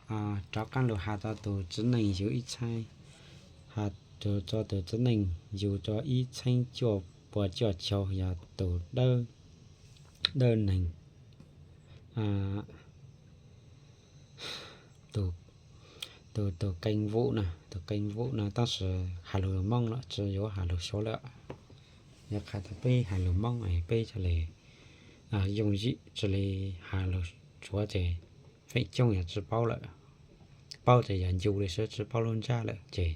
Rov qaab lug has txug tus txiv neej yug ib txheeb, has txug tus txiv neej yug txug ib txheeb cuaj puas cuaj caug yog tus dawb, dawb neeg, tus, tus, tus Keej Vum na, tus Keej Vum na, tab sis has lug Moob lawm, tsi yuav has lug Suav lawm. Yog qha tau peb has lug Moob es peb ca le yooj yim, tsi le has lug Suav ces feem coob yog tsi paub lawm, paub ces yog ncu le xwb, tsi paub lub ntsab lawm ces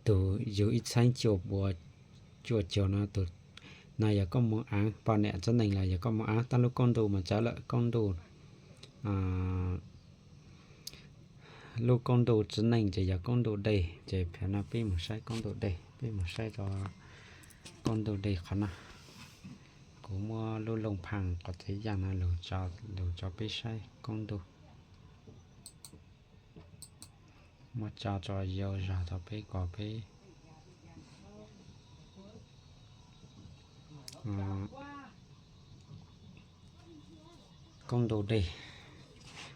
tus yug ib txheeb cuaj puas cuaj caug no, tus no yog koob moov aav, poj niam txiv neej los yog koob moov aav, tab lub koob ntuj mas txawv lawm, koob ntuj, lub koob ntuj txiv neej ces yog koob ntuj dej, ces peb mus saib koob ntuj dej, peb mus saib koob ntuj dej qhov no. Kuv muab lub looj phaaj qhov txhia yaaj no lug tso peb saib koob ntuj, muab tso tso yau zog rau peb kom peb koob ntuj dej,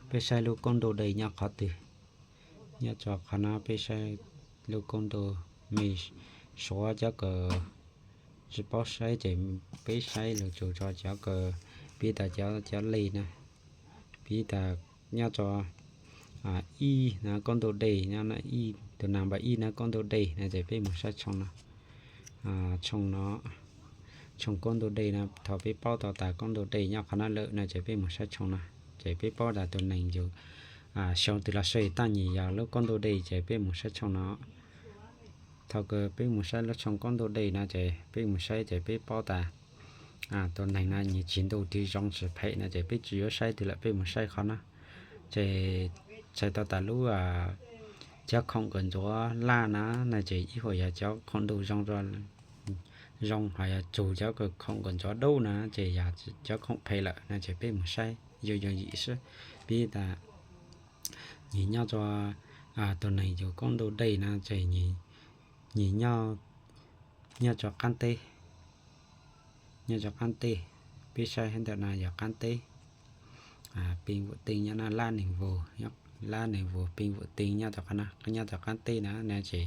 peb saib lub koob ntuj dej nyob qhov twg. Nyob rau qhov no peb saib lub koob ntuj, mej Suav cov kws tsi paub saib ces peb saib lug tsuas rau cov kws, piv tas cov, cov lej na, piv tas nyob rau ib na koob ntuj dej, tus number ib na koob ntuj dej na ces peb mus saib tshooj no, tshooj no, tshooj koob ntuj dej na. Thaus peb paub tau tas koob ntuj dej nyob qhov no lawm no ces peb mus saib tshooj no, ces peb paub tas tus neeg yug xyoo twg los xij, tab nyias yog lub koob ntuj dej ces peb mus saib tshooj no. Thaus kws peb mus saib lub tshooj koob ntuj dej no ces peb mus saib ces peb paub tas tus neeg no nyias tsim ntuj twg zoo tsis phem no ces peb tsi yuav saib twg lawm, peb mus saib qhov no. Ces txhais tau tas lub cov khoom kws ntxuav laj na, no ces ib huam yog cov khoom ntuj zoo, zoo, ho yog txug cov khoom kws ntxuav dub na ces yog cov khoom phem lawm no ces peb mus saib yooj yooj yim xwb. Piv tas nyias nyob rau tus neeg yug koob ntuj dej na ces nyias nyob rau qaab teb, nyob rau qaab teb, peb saib ntawm no yog qaab teb, pin vum tee nyob na, lab neeg vus, lab neeg vus pin vum tee nyob rau qhov no, nyob rau qaab teb na, no ces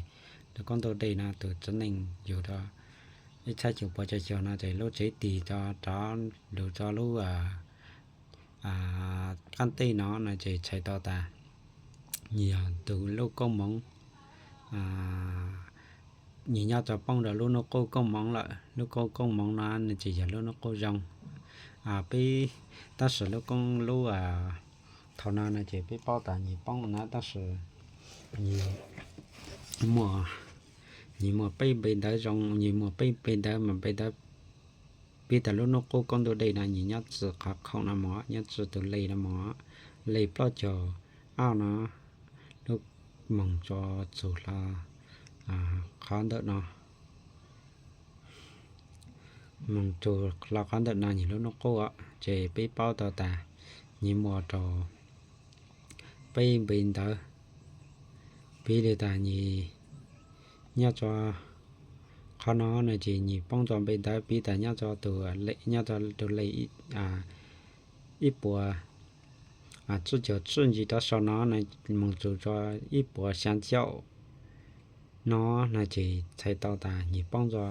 lub koob ntuj dej no tus txiv neej yug rau ib txheeb cuaj puas cuaj caug no ces lub tsev tig rov lug rau lub qaab teb no no ces txhais tau tas nyias yog tus lub koob moov, nyias nyob rau poob rau lub nub qub koob moov lawm. Lub koob, koob moov no no ces yog lub nub qub zoo. Peb, tab sis lub koob, lub thaus no no ces peb paub tas nyias poob no tab sis nyias muaj, nyias muaj peb npe ntawv zoo, nyias muaj peb npe ntawv mas npe ntawv, piv tas lub nub qub koob ntuj dej no nyias nyob txij qhov khoom no mog, nyob txij tus lej no mog, lej plaub caug ob no, lub moog rua txug hlo qhov ntawm no, moog txug hlo qhov ntawm no nyias lub nub qub os, ces peb paub tau tas nyias muaj rau peb npe ntawv. Piv li tas nyias nyob rua qhov no no ces nyias poob rua npe ntawv, piv tas nyob rua tus, nyob rua tus lej ib puas tsib caug tsib ntsig rov sau no moog txug rua ib puas xyaa caum no no ces txhais tau tas nyias poob rua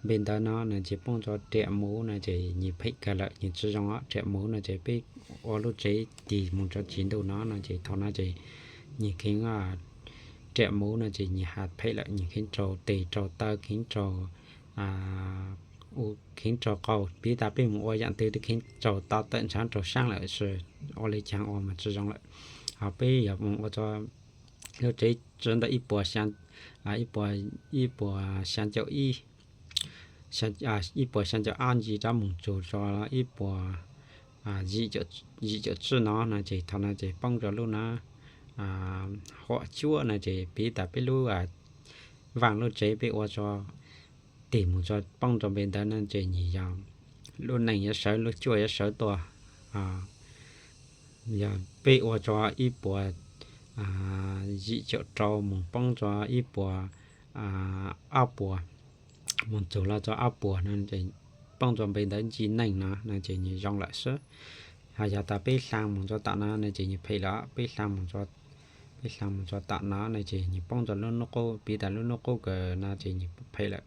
npe ntawv no no ces poob rua riam muv no ces nyias phem kawg lawm, nyias tsi zoo os. Riam muv no ces peb ua lub tsev tig moog rua tsim ntuj no no ces thaus no ces nyias kheev, riam muv no ces nyias has phem lawm, nyias kheev raug tes raug taw, kheev raug, kheev raug qaug, piv tas peb moog ua yaam twg kheev raug to tawm ntshav raug saab lawm, ua le caag ua mas tsi zoo lawm. Ho peb yog moog ua rua lub tsev tsi ntawm ib puas, ib puas, ib puas xyaa caum ib, ib puas xyaa caum ob ntsig rov moog txug rua ib puas yim caum tsib no no ces thaus no ces poob rua lub no, huam cuab no ces piv tas peb lub vaaj lub tsev peb ua rua tig moog rua poob rua npe ntawv no ces nyias yog lub neej yuav sawv, lub cuab yuav sawv tuaj. Yog peb ua rua ib puas yim caum rau moog poob rua ib puas ob puas, moog txug lug rua ob puas no ces poob rua npe ntawv ntsig neej no no ces nyias zoo lawm xwb. Ho yog tas peb hla mus rau tom no no ces nws phem lawm, peb hla mus rau, peb hla mus rau tom no no ces nws poob rau lub hnub qub, piv tas lub hnub qub kawg no ces nws phem lawm.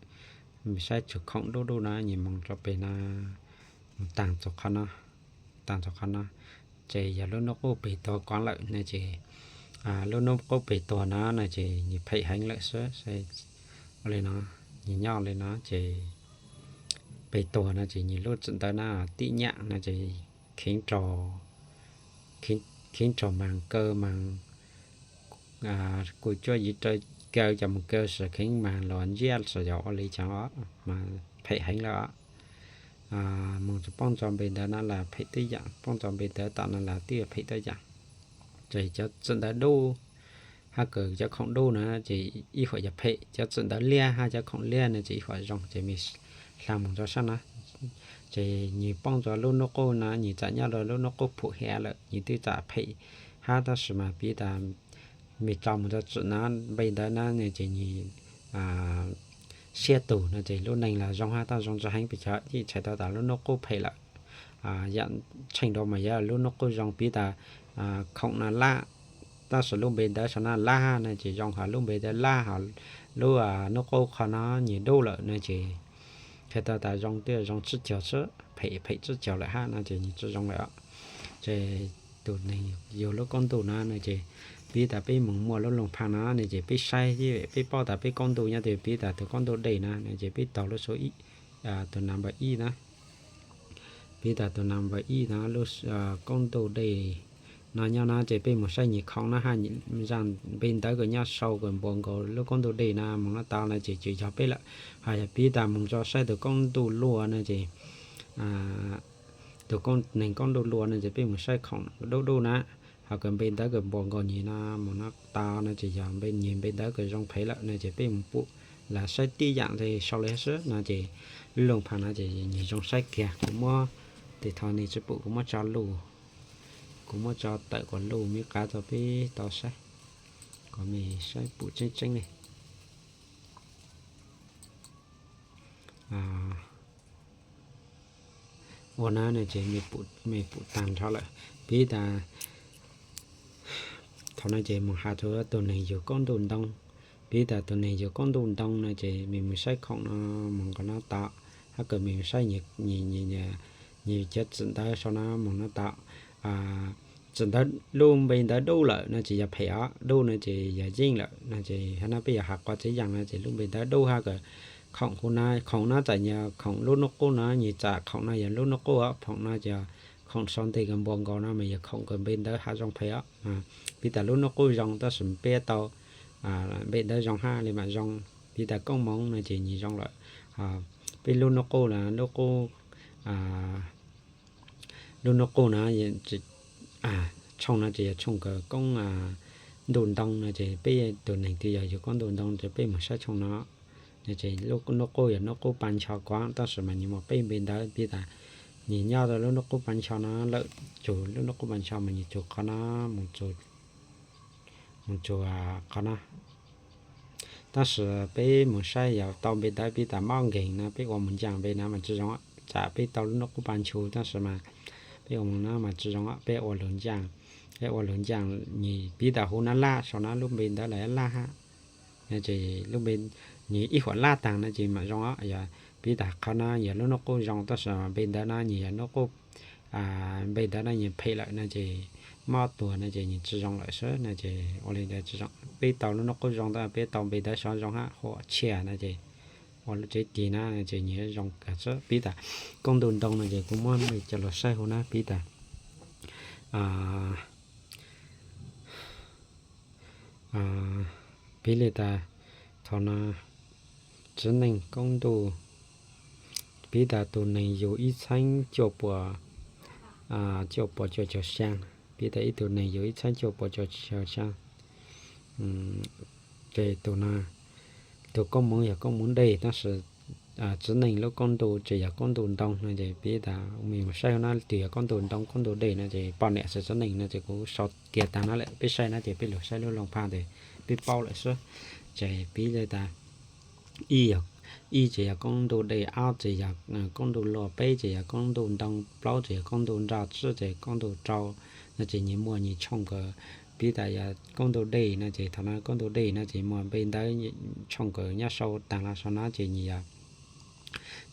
Nws saib tsuas khoom dub dub no nws moog rau peg no, moog taag txug qhov no, taag txug qhov no, ces yog lub hnub qub peg tuag koov lawm no ces lub hnub qub peg tuag no no ces nws phem heev lawm xwb. Ua li no, nws nyob li no ces peg tuag no ces nws lub txim ntawv no tib nyam no ces kheev raug, kheev raug mas kaw mas kuj cuab yim raws kaw cov mus kaw sawv kheev mas los ntsiab sawv yog ua li cas os mas phem heev lawm os. Mus poob rau npe ntawv no las phem tib yam, poob rau npe ntawv tom no las twb phem tib yam. Ces cov txim ntawv dub hab kawg cov khoom dub no ces ib huam yog phem, cov txim ntawv liab hab cov khoom liab no ces ib huam zoo, ces mej hla mus rau sab no. Ces nws poob rau lub hnub qub no, nws txawm nyob rau lub hnub qub phum hiav lawm, nws twb txawm phem hab tab sis mas piv tas mej tso mus rau txim no, npe ntawv no no ces nws siab tug no ces lub neej los zoo hab tau zoo tsi heev pes tsawg, yeej txhais tau tas lub hnub qub phem lawm. Yam tsheej dua mas yog lub hnub qub zoo, piv tas khoom no lab, tab sis lub npe ntawv saum no lab hab no ces zoo, ho lub npe ntawv lab ho lub hnub qub qhov no nws dub lawm no ces txhais tau tas zoo twb zoo tsib caug xwb, phem phem tsib caug lawm hab no ces nws tsi zoo lawm os. Ces tus neeg yug lub koob ntuj no no ces piv tas peb mus muaj lub looj pha no no ces peb saib, peb paub tas peb koob ntuj nyob twg, piv tas tus koob ntuj dej no no ces peb taug lub xub ib, tus number ib na. Piv tas tus number ib no lub koob ntuj dej no nyob no ces peb mus saib nws khoom no hab, zaj npe ntawv kws nyob sau kws npuas nkaus lub koob ntuj dej no mus no tau no ces tsis yog peb lawm. Ho yog piv tas mus rau saib tus koob ntuj luaj no ces tus neeg koob ntuj luaj no ces peb mus saib khoom dub dub na, ho kws npe ntawv kws npuas nkaus nws no mus no tau no ces yog npe, nws npe ntawv kws zoo phem lawm no ces peb mus pum las saib tib yam li sau li xwb no ces lub looj pha no ces nws zoo saib kiag. Kuv muab, tes thaum nej tsi pum kuv muab tso lug, kuv muab tso tawm kom lug me qab rau peb tau saib, kom mej saib pum tseeb tseeb li. Ua no no ces mej pum taag nrho lawm. Piv tas thaum no ces mus has rua tus neeg yug koob ntuj ntoo. Piv tas tus neeg yug koob ntuj ntoo no ces mej mus saib khoom no mus nkaus no tau, hab kws mej mus saib nws cov txim ntawv sau no mus no tau. Txim ntawv lub npe ntawv dub lawm no ces yog phem os, dub no ces yog yeej lawm no ces hab no peb yog has qua tsev yaas no ces lub npe ntawv dub hab kws khoom hu no, khoom no txawm yog khoom lub nub qub no, nws txawm khoom no yog lub nub qub os, khoom no ces khoom sau nteg kws npuas nkaus no mas yog khoom kws npe ntawv has zoo phem os. Piv tas lub nub qub zoo tab sis peb tau npe ntawv zoo hab li mam zoo. Piv tas koob moov no ces nws zoo lawm, peb lub nub qub, lub nub qub no, tshooj no ces yog tshooj kws koob ntuj ntoo no ces peb tus neeg twg yog yug koob ntuj ntoo ces peb mus saib tshooj no. No ces lub nub qub yog nub qub pa ncho kuav tab sis mas nws muaj peb npe ntawv. Piv tas nws nyob rau lub nub qub pa ncho no lawm, tsug lub nub qub pa ncho mas nws tsug qhov no, mus tsug qhov no. Tab sis peb mus saib yog tau npe ntawv, piv tas mob nkeeg no peb ua mus ncaaj npe no mas tsi zoo, tsam peb tau lub nub qub pa nchu tab sis mas peb ua mus no mas tsi zoo, peb ua lug ncaaj, peb ua lug ncaaj nws piv tas hu no laj sau no lub npe ntawv los laj hab. No ces lub npe nws ib huam laj taag no ces mam zoo os. Yog piv tas qhov no yog lub nub qub zoo tab sis npe ntawv no nws yog nub qub, npe ntawv no nws phem lawm no ces mob tuag no ces nws tsi zoo lawm xwb no ces ua li ntawd tsi zoo. Peb tau lub nub qub zoo tab peb tau npe ntawv sau zoo hab huam tshia no ces ua lub tsev tig na no ces nws zoo kawg xwb. Piv tas koob ntuj ntoo no ces kuv muab mej coj lug saib huv na, piv tas piv li tas thaum no txiv neej koob ntuj, piv tas tus neeg yug ib txheeb cuaj puas, cuaj puas cuaj caug xyaa, piv tas ib tug neeg yug ib txheeb cuaj puas cuaj caug xyaa. Ces tus no, tus koob moov yog koob moov dej tab sis txiv neej lub koob ntuj ces yog koob ntuj ntoo no ces piv tas mej mus saib huv na, twg yog koob ntuj ntoo koob ntuj dej no ces poj niam xwb txiv neej no ces kuv sau kiag taag no lawm, peb saib no ces peb lug saib lub looj phaj tes peb paub lawm xwb. Ces piv li tas ib yog Ib ces yog koob ntuj dej, ob ces yog koob ntuj luaj, peb ces yog koob ntuj ntoo, plaub ces yog koob ntuj nroj, tsib ces koob ntuj rau. No ces nyias muaj nyias tshooj kawg. Piv tas yog koob ntuj dej no ces thaum no koob ntuj dej no ces muaj npe ntawv tshooj kawg nyob sau taag los sau no ces nyias yog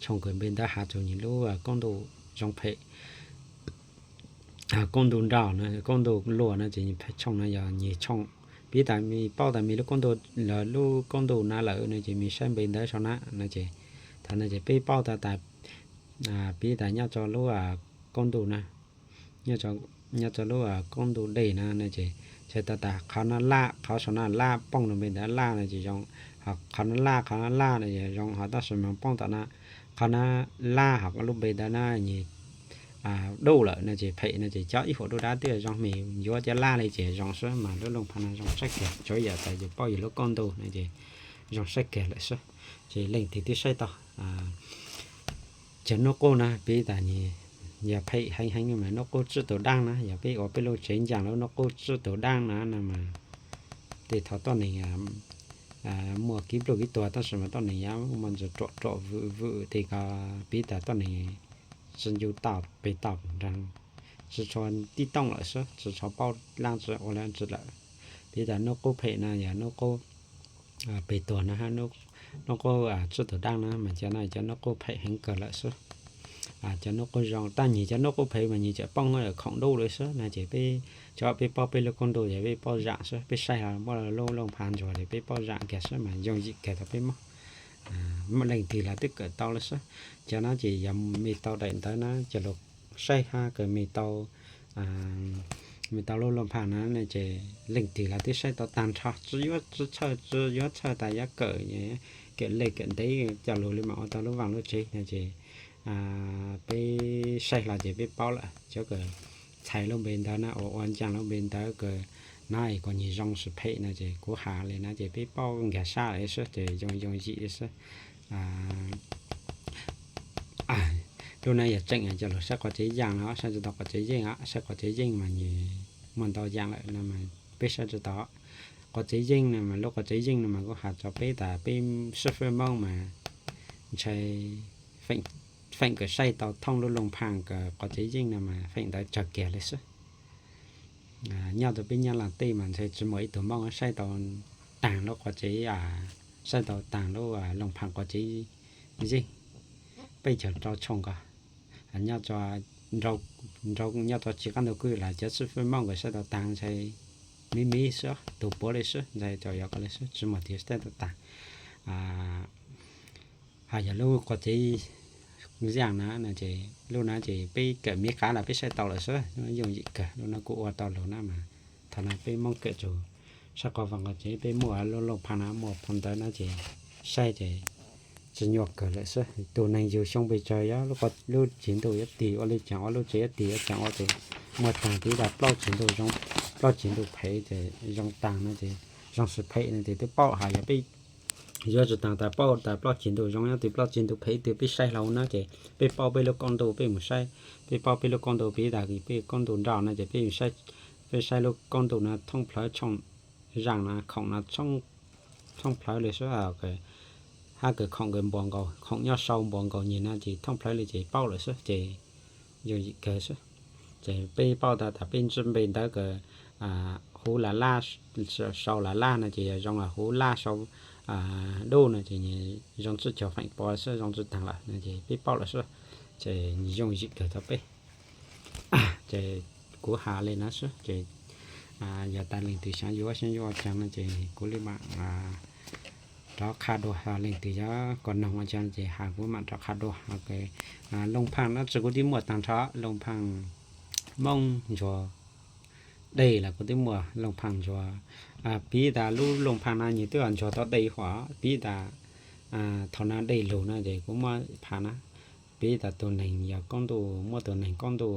tshooj kawg npe ntawv has rua nyias lub koob ntuj zoo phem. Koob ntuj nroj no, koob ntuj luaj no ces nyias tshooj no yog nyias tshooj. Piv tas mej paub tas mej lub koob ntuj, lub koob ntuj na lawm no ces mej saib npe ntawv sau na no ces thaum no ces peb paub tas tas piv tas nyob rua lub koob ntuj na, nyob rua lub koob ntuj dej na no ces txhais tas tas qhov no laj, qhov sau no laj, poob rua npe ntawv laj no ces zoo, ho qhov no laj, qhov no laj no ces zoo, ho tab sis mas poob tom na, qhov no laj ho lub npe ntawv na nyias duj lawm no ces phem no ces cov ib huam duj dab twb zoo, mej yuav cov laj li ces zoo xwb, mas lub looj pha no zoo saib kawg, tsuav yog tas yus paub yus lub koob ntuj no ces zoo saib kawg lawm xwb. Ces leej twg twb saib tau cov nub qub na, piv tas nyias yog phem heev heev mas nub qub tsib tus daab na, yog peb ua peb lub tsev ncaaj lub nub qub tsib tus daab na no mas tej thaum tuab neeg muaj kev pluj kev tuag tab sis mas tuab neeg yuav muaj ntsis ruam ruam vwm vwm tej ko, piv tas tuab neeg tsi ncu tau pem tau nraag, tsi tshua tib tooj lawm xwb, tsi tshua paub laab tsi ua laab tsi lawm. Piv tas nub qub phem no yog nub qub pem tuag no, nub qub tsib tus daab na mas cov no cov nub qub phem heev kawg lawm xwb. Cov nub qub zoo, tab nyias cov nub qub phem mas nyias tseem poob khoom duj li xwb no ces peb, tsuav peb paub peb lub koob ntuj ces peb paub zaam xwb, peb saib ho muab lub looj pha ntsuag ces peb paub zaam kiag xwb mas yooj yim kawg rau peb mob. Muaj leej twg los twb kawm tau lawm xwb. Cov no ces yog mej tau daim ntawv na coj lug saib hab kws mej tau, mej tau lub looj pha na no ces leej twg los twb saib tau taag nrho, tsi yuav tsi txhawj, tsi yuav txhawj tas yuav kawm, kawm le kawm ntev coj lug li mas ua tau lub vaaj lub tsev no ces peb saib hlo ces peb paub lawm. Cov kws txhais lub npe ntawv na, ua ua ncaaj lub npe ntawv kws no es kuas nyias zoo tsi phem no ces kuv has li na ces peb paub nkag sab lawm xwb ces yooj yooj yim xwb. Lub na yog tseem coj lug saib quas tsev yaaj no, saib tsi tau quas tsev yeej, saib quas tsev yeej mas nyias muaj ntau yaam lawm no mas peb saib tsi tau. Quas tsev yeej no mas lub quas tsev yeej no mas kuv has rau peb tas peb sib fwb Moob mas ntshai feem kws saib tau thooj lub looj pha kws quas tsev yeej no mas feem ntawd tsawg kiag li xwb. Nyob rau peb Nyab Laaj teb mas ntshai tsi muaj ib tug Moob saib tau taag lub quas tsev, saib tau taag lub looj pha quas tsev yeej peb caug rau tshooj ko. Nyob nrau, nyob rau tsi qaab ntug kwj los cov sib fwb Moob kws saib tau taag ntshai miv miv xwb, tug puav li xwb, ntshai tau yog ko li xwb, tsi muaj tig saib tau taag. Ho yog lub quas tsev yaaj na no ces lub na ces peb kawm miv qav los peb saib tau lawm xwb, yooj yim kawg. Lub no kuv ua tau lug na mas thaum no peb Moob kawm tsug saib quas vaaj quas tsev, peb muaj lub looj pha na, muaj phau ntawv na ces saib ces tsi nyuaj kawg lawm xwb. Tug neeg yug xyoo pes tsawg yog lub tsev ntuj yuav tig ua li caag, ua lub tsev yuav tig ua caag ua tes muaj taag, piv tas plaub tsev ntuj zoo, plaub tsev ntuj phem ces zoo taag no ces zoo tsi phem no ces twb paub. Ho yog peb yuav tsi taag tas paub tas plaub tsev ntuj zoo nyob twg, plaub tsev ntuj phem twg, peb saib hlo na ces peb paub peb lub koob ntuj peb mus saib. Peb paub peb lub koob ntuj, piv tas peb koob ntuj nroj no ces peb saib, peb saib lub koob ntuj no thoob plawg tshooj zaaj no, khoom no thoob plawg li xwb. Hab kws khoom kws npuas nkaus, khoom nyob sau npuas nkaus nyias no ces thoob plawg li ces paub lawm xwb ces yooj yim kawg xwb. Ces peb paub tas tas peb ntsib npe ntawv kws huv las laj, sau las laj no ces yog zoo huv laj, sau duj no ces zoo tsib caug feem pua xwb, zoo tsi taag lawm no ces peb paub lawm xwb. Ces yooj yim kawg rau peb. Ces kuv has li no xwb ces yog tas leej twg xaav yuav, xaav yuav ua caag no ces kuv li mam rov qha dua. Leej twg yuav kom noog ua caag ces has kuv mam rov qha dua. Looj phaaj no tsi kuv twb muaj taag nrho, looj phaaj Moob ntsuag dej los kuv twb muaj, looj phaaj ntsuag, piv tas lub looj phaaj no nyias twb ntsuag tau dej huam, piv tas thaum no dej lug no ces kuv muab phaaj na. Piv tas tug neeg yog koob ntuj, muab tug neeg koob ntuj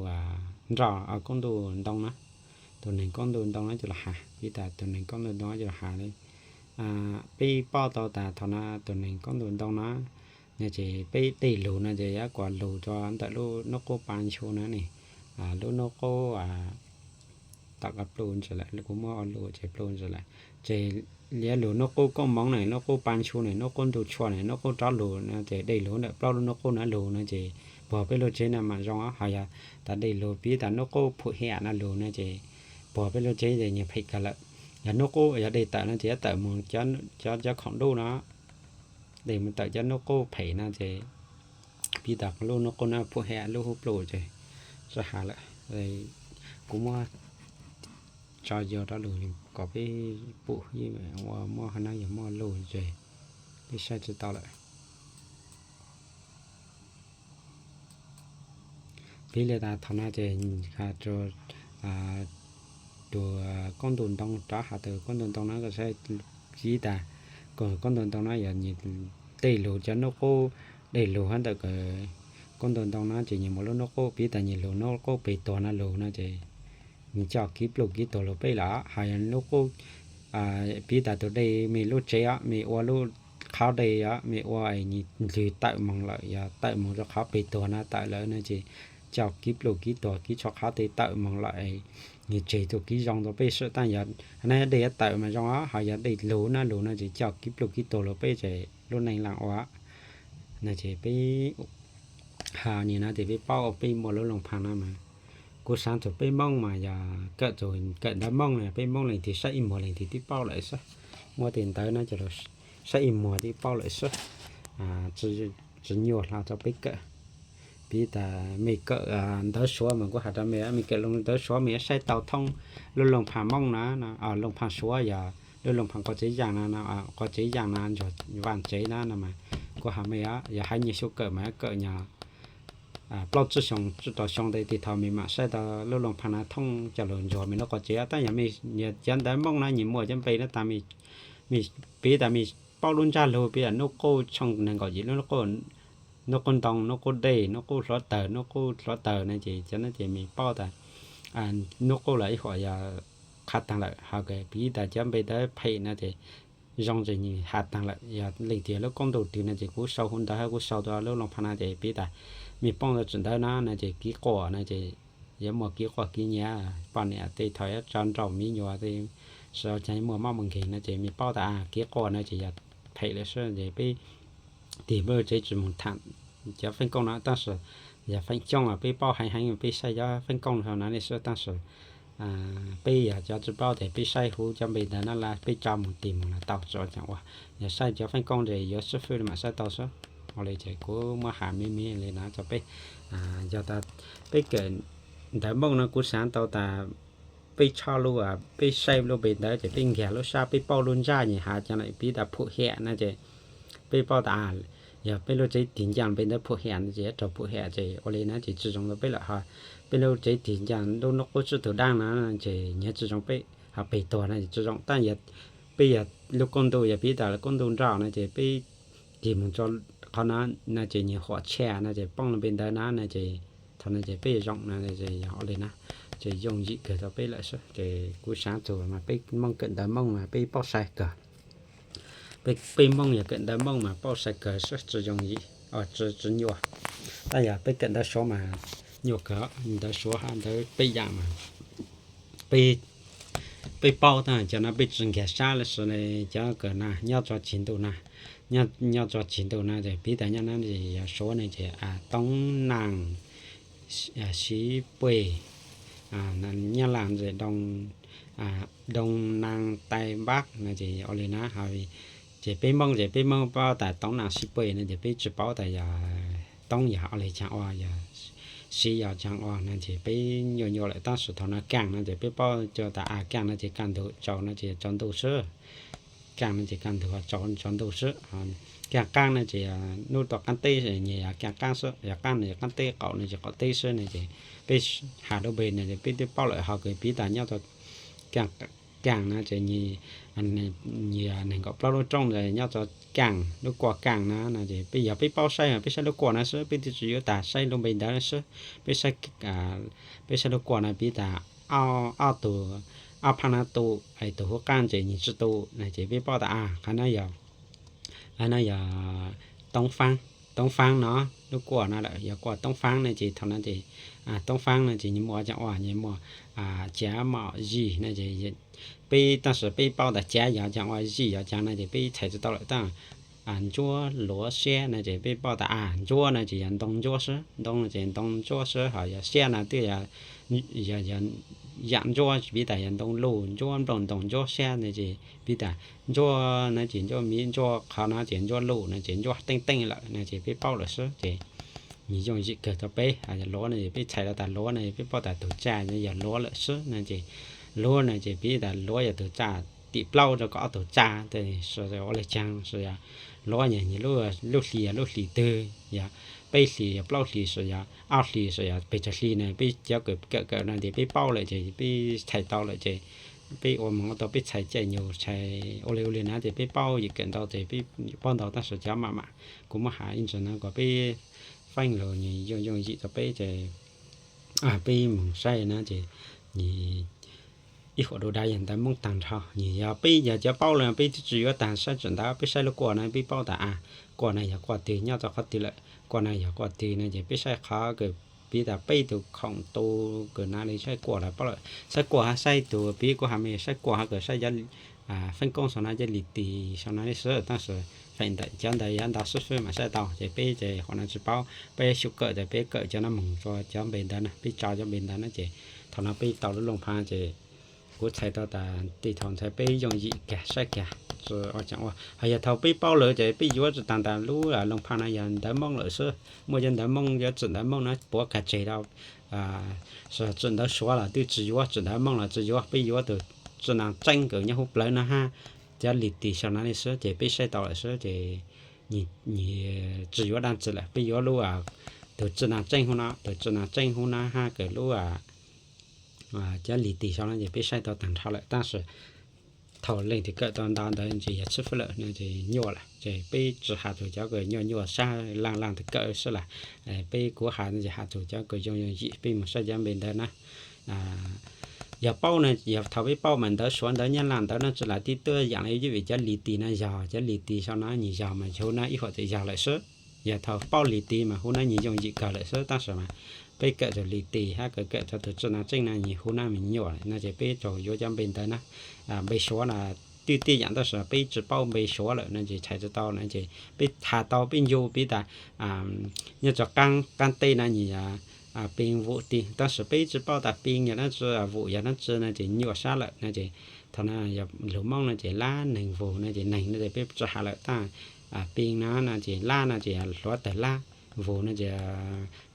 nroj, koob ntuj ntoo na, tug neeg koob ntuj ntoo na coj los has, piv tas tug neeg koob ntuj ntoo coj los has li. Peb paub tau tas thaum no tug neeg koob ntuj ntoo na, no ces peb dej lug no ces yuav kuas lug rua ntawm lub nub qub pa nchu na ne, lub nub qub Tom qab pluj ntsis lawm, kuv muab ua luj ces pluj ntsis lawm. Ces liab lug nub qub koob moov na, nub qub pa ntshu na, nub qub ntuj tshua na, nub qub rov lug no ces dej lug ntawm plaub lub nub qub na lug no ces puag peb lub tsev na mam zoo os. Ho yog tas dej lug piv tas nub qub phum hiam no lug no ces puag peb lub tsev ces nyias phem kawg lawm. Yog nub qub yog dej tawm no ces yuav tawm mus cov cov khoom dub no, dej mus tawm cov nub qub phem no ces piv tas lub nub qub no phum hiam lub hub pluj ces sab has lawm. Kuv muab tso yog rov lug kom peb pum ua muab hov na yog muaj luj ces peb saib tsis tau lawm. Piv li tas thaum no ces has rua tus koob ntuj ntoo rov has tus koob ntuj ntoo no koj saib piv tas koob ntuj ntoo no yog nyias dej lug cov nub qub, dej lug hab ntawm koob ntuj ntoo no ces nyias mus lub nub qub, piv tas nyias lug nub qub peg tuag no lug no ces nyias coj kiv pluj kiv tuag lug peb lawm. Ho yog nub qub piv tas tus dej me lub tsev os, me ua lub qhov dej os, me ua nyias ntlwg tawm moog lawm, yog tawm moog rua qhov peg tuag no tawm lawm no ces coj kiv pluj kiv tuag kiv txhua qhov tej tawm moog lawm, nyias tseg tuaj kiv zoo rua peb sab. Tab yog hov na dej yuav tawm mas zoo os, ho yog dej lug na lug no ces coj kiv pluj kiv tuag lug peb ces lub neej laam ua no ces peb ha nim no ces peb paub peb muaj lub looj phaaj no mas kuv xaav txug peb Moob mas yog kawm txug kawm ntawv Moob no peb Moob leej twg saib ib muag leej twg twb paub lawm xwb. Muab tej ntawv no coj lug saib ib muag twb paub lawm xwb. Tsis nyuaj hlo rua peb kawm. Piv tas mej kawm ntawv Suav mas kuv has rua mej, mej kawm ntawv Suav mej yuav saib tau thoob lub looj phaaj Moob na, looj phaaj Suav yog lub looj phaaj quas tsev yaaj na, quas tsev yaaj na, ntsuag vaaj tsev na no mas kuv has mej yog haiv nyiaj xyuv kawm mas kawm nyog plaub tsib xyoo tsib rau xyoo ntawd tig thaum mej maam saib tau lub looj phaaj na thoob coj lug ntsuag mej lub quas tsev. Tab yog mej cov ntawv Moob na nyias muaj cov npe na tas mej, piv tas mej paub lub ntsaj lug, piv tas nub qub tshooj neeg nkaum yim lub nub qub ntoo, nub qub dej, nub qub hluav tawg, nub qub hluav tawg no ces cov no ces mej paub tas nub qub lawm ib huam yog qhav taag lawm. Ho piv tas cov npe ntawv phem no ces zoo ces nws has taag lawm. Yog leej twg lub koob ntuj twg no ces kuv sau huv ntawv hab kuv sau rua lub looj phaaj na ces piv tas mej paub tau tsi ntawv na no ces kiv quaj no ces yuav muaj kiv quaj kiv nyiav, poj niam tej thaum yuav tso nrauj miv nyuas tej, sawv caag muaj mob muaj nkeeg no ces mej paub tas kiv quaj no ces yog phem lawm xwb ces peb tig peb lub tsev tsi moog tham cov feej kooj no. Tab sis yog feem coob peb paub heev heev peb saib cov feej kooj no ne xwb. Tab sis peb yog cov tsi paub tes peb saib huv cov npe ntawv na las peb tso moog tig moog los tau tsi ua caag ua. Yog saib cov feej kooj tes yuav sib fwb mam saib tau xwb. Ua li ces kuv muab has me me li no rua peb. Yog tas peb kawm ntawv Moob no kuv xaav tau tas peb tshaj lub, peb saib lub npe ntawv ces peb nkag lub sab peb paub lub ntsaj nyias has caag lawm. Piv tas phum hiam no ces peb paub tas yog peb lub tsev tig ncaaj npe ntawv phum hiam no ces yuav raug phum hiam ces ua li na ces tsi zoo rua peb lawm. Ho peb lub tsev tig ncaaj lub nub qub tsib tug daab no ces nyias tsi zoo peb, ho peg tuag no ces tsi zoo. Tab yog peb yog lub koob ntuj yog piv tas lub koob ntuj nrauj no ces peb tig moog rua qhov no no ces nyias huam tshaj no ces poob lub npe ntawv na no ces thaum no ces peb zoo no yog ua li na ces yooj yim kawg rua peb lawm xwb. Ces kuv xaav txug mas peb Moob kawm ntawv Moob mas peb paub sai kawg. Peb Moob yog kawm ntawv Moob mas paub sai kawg xwb, tsi yooj yim, tsi nyuaj. Tab yog peb kawm ntawv Suav mas nyuaj kawg, ntawv Suav hab ntawv peb yaam mas peb paub tab cov no peb tsi nkag sab lawm xwb. Cov kawm na nyob rua tsig ntuj na, nyob rua tsig ntuj na ces piv tas nyob na yog Suav ne ces Toob Naaj, Siv Puj, Nyab Laaj ces Doo Naaj Taij Npab no ces ua li na. Ho ces peb Moob ces peb Moob paub tas Toob Naaj Siv Puj no ces peb tsi paub tas yog Toob yog ua li caag ua, yog Siv yog caag ua no ces peb nyuaj nyuaj lawm. Tab sis thaum no Kaaj no ces peb paub tas a Kaaj no ces kaj ntug, Tsaus no ces tsaus ntuj xwb. Kaaj no ces kaj ntug, Tsaus tsaus ntuj xwb. Kaaj Qaab no ces nub rua qaab teb nyias yog Kaaj Qaab xwb, yog Qaab no ces qaab teb, Qaum no ces qaum teb xwb no ces peb has lub npe no ces peb twb paub lawm. Ho kws piv tas nyob rua Kaaj no ces nyias nees nkaum plaub lub roob ntawd nyob rua Kaaj, lub kuaj Kaaj na no ces peb yog peb paub saib mas peb saib lub kuaj na xwb, peb twb tsi yuav tag saib lub npe ntawd xwb. Peb saib, peb saib lub kuaj na piv tas ob tug, ob phaaj na tu, es tug huv qaab ces nyias tsi tu no ces peb paub tas a qhov no yog, qhov no yog Toob Faab. toob faab no, lub kuaj no lawm yog kuaj toob faab ne ces thaum no ces toob faab no ces nws muaj cov uas nws muaj cav mom zis no ces peb tab sis peb paub tas cav yog cov uas zis yog cav no ces peb txhais tsis tau lawm tab. Ntsuab luav siab no ces peb paub tas a ntsuab no ces yog ntoo ntsuab xwb, ntoo no ces ntoo ntsuab xwb, ho yog siab no twb yog yam ntsuab, piv tas yog ntoo luj ntsuab nplooj ntoo ntsuab siab no ces piv tas ntsuab no ces ntsuab miv ntsuab qhov no ces ntsuab luj no ces ntsuab teej teej lawm no ces peb paub lawm xwb ces nws yooj yim kawg rau peb. Luav no es peb txhais tau tas luav no peb paub tas tug tsaj yog luav lawm xwb no ces luav no ces piv tas luav yog tug tsaj tim plaub rau kaum ob tug tsaj tes ua le caag, luav yog nws lub hlis yog lub hlis twg, yog peb hlis yog plaub hlis, yog ob hlis, yog pes tsawg hli no peb cov kawm kawm no ces peb paub lawm ces peb txhais tau lawm ces peb ua moog ua tau peb txhais caij nyoog txhais ua li ua li na ces peb paub yim kawm ntau ces peb paub ntau tab sis cov mam mam kuv muab has ib ntsis no kom peb feej lug nws yooj yooj yim rau peb ces peb moog saib na ces nws ib huam du dav yog ntawv Moob taag nrho. Nws yog peb yog cov paub lawm peb twb tsis yuav taag saib tsim ntawv, peb saib lub kuaj no peb paub tas a kuaj no yog kuaj twg nyob rau qhov twg lawm, kuaj no yog kuaj twg no ces peb saib qhov kws piv tas peb tug khoom tu kws nav li saib kuaj lawm paub lawm, saib kuaj hab saib tug piv kuv has me saib kuaj hab kws saib cov feeb koob sau no cov li tis sau no li xwb tab sis feem ntawm cov ntawd yog ntau xwb xwb mas saib tau ces peb ces qhov no tsis paub peb xyum kawm tas peb kawm cov no moog rua cov npe ntawd na peb tso cov npe ntawd na ces thaum no peb tau lub looj pha ces kuv txhais tau tas tej thaum ntxhais peb yooj yim kag saib kag tsi ua caag ua ho yog thaum peb paub lawm ces peb yuav tsi taag tas lub looj pha no yog ntawv Moob lawm xwb, muaj cov ntawv Moob cov tsim ntawv Moob no puav kag tseg rau tsim ntawv Suav los twb tsis yuav, tsim ntawv Moob los tsis yuav, peb yuav tug tsi naag tseeb kws nyob huv plawv no hab cov li tis sau no li xwb ces peb saib tau lawm xwb ces nws tsis yuav dlaab tsi lawm, peb yuav lub tug tsi naag tseeb huv no, tug tsi naag tseeb huv no hab kws lub cov li tis sau no ces peb saib tau taag nrho lawm tab sis thaum leej twg kawm tau ntau ntawd ces yog tshwj fwb lawm no ces nyuaj lawm ces peb tsis has txug cov kws nyuaj nyuaj sab laaj laaj twg kawm xwb las. Peb kuv has no ces has txug cov kws yooj yooj yim peb moog saib cov npe ntawd na. Yog paub no yog thaum peb paub mas ntawv Suav ntawv Nyab Laj ntawv no tsi lam tib tuaj yaam le vim cov li tis no yog cov li tis sau no nws yog mas huv no ib huam txwm yog lawm xwb. Yog thaum paub li tis mas huv no nws yooj yim kawg lawm xwb tab sis mas peb kawm txug li tis hab kawm kawm txug tug tsi naag tseeb no nws huv no mas nyuaj no ces peb tsuas yuav cov npe ntawd na. Npe Suav no twb tib yaam tab sis peb tsis paub npe Suav lawm no ces txhais tsis tau no ces peb has tau peb ncu piv tas nyob rua qaab qaab teb no nws yog ping vum tis tab sis peb tsis paub tas ping yog dlaab tsi vum yog dlaab tsi no ces nyuaj sab lawm no ces thaum no yog lug Moob no ces lab neeg vug no ces neeg no ces peb tsis has lawm tab ping no no ces lab no ces yog hluav tawg lab, vug no ces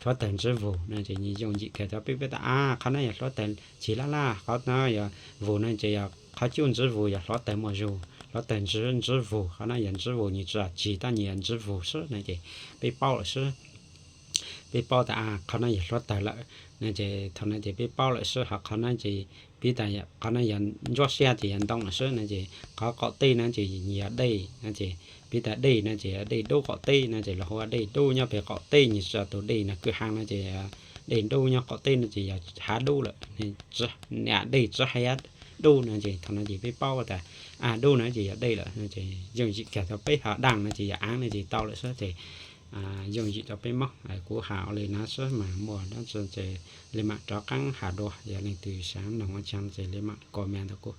hluav tawg ntsiv vug no ces nws yooj yim kawg rau peb paub tas a qhov no yog hluav tawg chim lab lab, qhov no yog vug no ces yog qhov cub ntsiv vug yog hluav tawg muaj zug, hluav tawg ntsiv ntsiv vug, qhov no yog ntsiv vug nws tsis chim tab nws yog ntsiv vug xwb no ces peb paub lawm xwb. Peb paub tas a qhov no yog hluav tawg lawm no ces thaum no ces peb paub lawm xwb ho qhov no ces piv tas qhov no yog ntsuab siab ces yog ntoo lawm xwb no ces qhov qaum teb no ces nws yog dej no ces piv tas dej no ces yog dej dub qaum teb no ces lug hu ua dej dub nyob peg qaum teb nws tsis yog tug dej no kwj ha no ces dej dub nyob qaum teb no ces yog hav dub lawm, niam dej tsis hais dub no ces thaum no ces peb paub tas a dub no ces yog dej lawm no ces yooj yim kawg rau peb ho daaj no ces yog aav no ces tau lawm xwb ces yooj yim rau peb Moob. Kuv has ua li no xwb mas muaj dlaab tsi ces li mam rov qaab has dua, yog leej twg xaav noog ua caag ces li mam comment ntawm kuv.